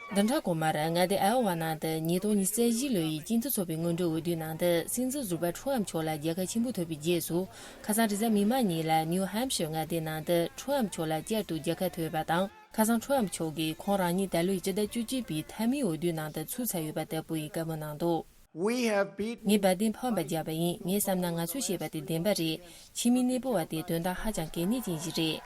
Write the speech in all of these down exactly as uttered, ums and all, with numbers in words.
བདུན་ཕྲག་གོང་མར་མངའ་སྡེ་ཨའོ་ཝ་ནང་དུ་ཉིས་སྟོང་ཉི་ཤུ་རྩ་བཞི་ལོའི་སྤྱི་མཐུན་ཚོགས་པའི་སྔོན་འགྲོའི་འོས་བསྡུའི་ནང་དུ་སྲིད་འཛིན་ཟུར་པ་ཁྲོམ་མཆོག་ལ་རྒྱལ་ཁ་ཆེན་པོ་ཐོབ་པའི་རྗེས་སུ། ཁ་སང་རེས་གཟའ་མིག་དམར་ཉིན་ལ་ནིའུ་ཧམ་ཤར་མངའ་སྡེའི་ནང་དུ་ཁྲོམ་མཆོག་ལ་བསྐྱར་དུ་རྒྱལ་ཁ་ཐོབ་ཡོད་པ་དང་། ཁ་སང་ཁྲོམ་མཆོག་གིས་ཁོང་རང་ཉིད་ད་ལོའི་སྤྱི་ཟླ་བཅུ་གཅིག་པའི་མཐའ་མའི་འོས་བསྡུའི་ནང་དུ་ཚུད་ཚར་ཡོད་པ་ལྟ་བུ་ཡི་བཀའ་མོལ་གནང་འདུག We have beaten ངས་བའི་ཏིན་ཕམ་པ་བརྒྱབ་པ་ཡིན། ངའི་བསམ་ན་ང་ཚོས་བཤད་པ་དེ་བདེན་པ་རེད། ཕྱི་མི་གནས་སྤོ་བ་དེ་དོན་དག་ཧ་ཅང་གལ་གནད་ཅན་ཞིག་རེད།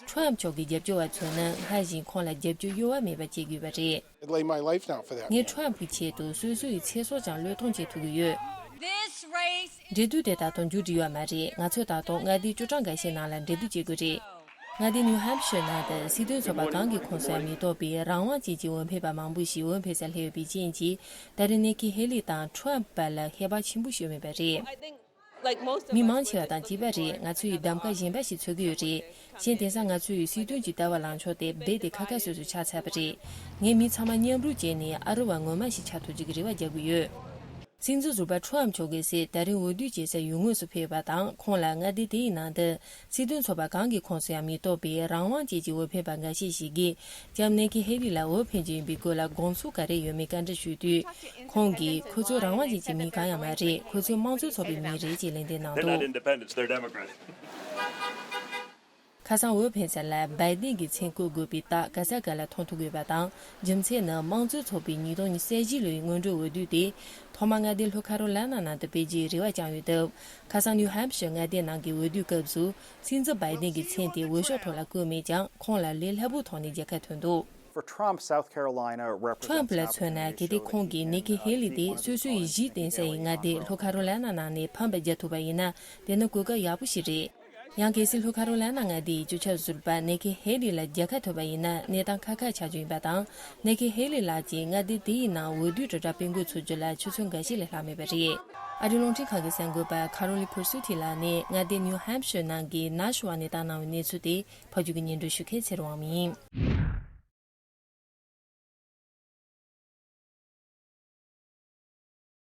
ཁྲོམ་མཆོག་གི་རྒྱབ་སྐྱོར་བ་ཚོས་ནི་སྔར་བཞིན་ཁོང་ལ་རྒྱབ་སྐྱོར་གཡོ་བ་མེད་པ་བྱེད་དགོས་པ་རེད། I'd lay my life down for that. ངས་ཁྲོམ་གྱི་ཆེད་དུ་སོ་སོ་ཡི་ཚེ་སྲོག་ཀྱང་བློས་གཏོང་བྱེད་ཐུབ་ཀྱི་ཡོད། འབྲེལ་གཏུག་དེ་ད་དུང་མཇུག་སྒྲིལ་ཡོད་མ་རེད། ང་ཚོས་ད་དུང་མངའ་སྡེའི་ཅུ་ཀྲང་འགའ་ཤས་ནང་ལ་འབྲེལ་གཏུག་བྱེད་དགོས་རེད། མངའ་སྡེ་ནིའུ་ཧམ་ཤར་ནང་དུ་སྲིད་དོན་ཚོགས་པ་གང་གི་ཁོངས་སུ་ཡང་མི་གཏོགས་པའི་རང་དབང་ཅན་གྱི་འོས་འཕེན་པ་མང་པོ་ཞིག་འོས་འཕེན་སར་སླེབས་ཡོད་པའི་རྐྱེན་གྱིས། ད་རེས་ནེ་ཁི་ཧེ་ལི་དང་ཁྲོམ་བར་ལ་ཁྱད་པར་ཆེན་པོ་ཞིག་ཡོད་མེད་པ་རེད། མི་མང་ཆེ་བ་དང་གཅིག་པ་རེད། ང་ཚོ་ཡི་གདམ་ག་གཞན་པ་ཞིག་འཚོལ་གྱི་ཡོད་རེད། གཞན་དེང་སང་ང་ཚོ་ཡི་སྲིད་དོན་གྱི་ལྟ་བ་ལངས་ཕྱོགས་དེ་རྦད་དེ་ཁ་ཁ་སོ་སོ་ཆགས་ཚར་བ་རེད། ངས་མི་ཚང་མ་མཉམ་རུབ་བྱས་ནས་ཨ་རི་བ་ངོ་མ་ཞིག་ཆགས་ཐུབ་རྒྱུ་གི་རེ་བ་རྒྱག་གི་ཡོད། སྲིད་འཛིན་ཟུར་པ་ཁྲོམ་མཆོག་གི་སྲིད་ད་རིང་འོས་བསྡུ་བྱེད་སའི་ཡུལ་དངོས་སུ་ཕེབས་པ་དང་། ཁོང་ལ་མངའ་སྡེ་དེ་ཡི་ནང་དུ་སྲིད་དོན་ཚོགས་པ་གང་གི་ཁོངས་སུ་ཡང་མི་གཏོགས་པའི་རང་དབང་ཅན་གྱི་འོས་འཕེན་པ་འགའ་ཤས་ཤིག་གིས་ལྕམ་ནེ་ཁི་ཧེ་ལི་ལ་འོས་འཕེན་རྒྱུ་ཡིན་པའི་སྐོར་ལ་དགོངས་ཚུལ་ག་རེ་ཡོད་མེད་བཀའ་འདྲི་ཞུས་དུས། ཁོང་གིས་ཁོ་ཚོ་རང་དབང་ཅན་གྱི་མི་གང་ཡང་མ་རེད། ཁོ་ཚོ་དམངས་གཙོའི་ཚོགས་པའི་མི་རེད་ཅེས་ལན་འདེབས་གནང་འདུག They're not independents, they're Democrats. ཁ་སང་འོས་འཕེན་ས་ལ་བའི་ཏིན་གྱི་མཚན་བཀོད་དགོས་པའི་རྟགས་ག་ས་ག་ལ་མཐོང་ཐུབ་ཡོད་པ་དང་། རྒྱུ་མཚན་ནི་དམངས་གཙོའི་ཚོགས་པའི་ཉིས་སྟོང་ཉི་ཤུ་རྩ་བཞི་ལོའི་སྔོན་འགྲོའི་འོས་བསྡུ་དེ་ཐོག་མར་མངའ་སྡེ་ལྷོ་ཁ་རོ་ལ་ན་ནང་དུ་སྤེལ་རྒྱུའི་རེ་བ་བཅངས་ཡོད་སྟབས། ཁ་སང་ནིའུ་ཧམ་ཤར་མངའ་སྡེ་ནང་གི་འོས་བསྡུའི་སྐབས་སུ་སྲིད་འཛིན་བའི་ཏིན་གྱི་མཚན་དེ་འོས་ཤོག་ཐོག་ལ་བཀོད་མེད་ཀྱང་། ཁོང་ལ་ལས་སླ་པོའི་ཐོག་ནས་རྒྱལ་ཁ་ཐོབ་འདུག For Trump, South Carolina represents ཁྲོམ་ལ་མཚོན་ན། གལ་ཏེ་ཁོང་གིས་ནེ་ཁི་ཧེ་ལི་དེ་སོ་སོའི་གཞིས་བསྟེན་ས་ཡི་མངའ་སྡེ་ལྷོ་ཁ་རོ་ལ་ན་ནང་ནས་ཕམ་པ་རྒྱག་ཐུབ་པ་ཡིན་ན། དེ་ནི་གོ་སྐབས་ཡག་པོ་ཞིག་རེད། ཡང་གལ་སྲིད་ལྷོ་ཁ་རོ་ལ་ན་མངའ་སྡེ་ཡི་གཙོ་ཆེ་ཟུར་པ་ནེ་ཁི་ཧེ་ལི་ལ་རྒྱལ་ཁ་ཐོབ་པ་ཡིན་ན། གནས་སྟངས་ཁག་ཁག་ཆགས་རྒྱུ་ཡིན་པ་དང་། ནེ་ཁི་ཧེ་ལི་ལགས་ཀྱིས་མངའ་སྡེ་དེ་ཡི་ནང་འོས་བསྡུའི་དྲིལ་བསྒྲགས་སྤེལ་འགོ་ཚུགས་རྒྱུ་ལ་ཆུ་ཚོད་འགའ་ཤས་ལས་ལྷག་མེད་པ་རེད། ཨ་རིའི་རླུང་འཕྲིན་ཁང་གི་གསར་འགོད་པ་ཁ་རོ་ལི་ཕུར་སུ་ཐི་ལགས་ནས་མངའ་སྡེ་ནིའུ་ཧམ་ཤར་ནང་གི་ནཱ་ཤུ་ཝ་ནས་བཏང་གནང་བའི་གནས་ཚུལ་དེ་ཕབ་སྒྱུར་གྱིས་སྙན་སྒྲོན་ཞུ་མཁན་ཚེ་རིང་དབང་མོ་ཡིན།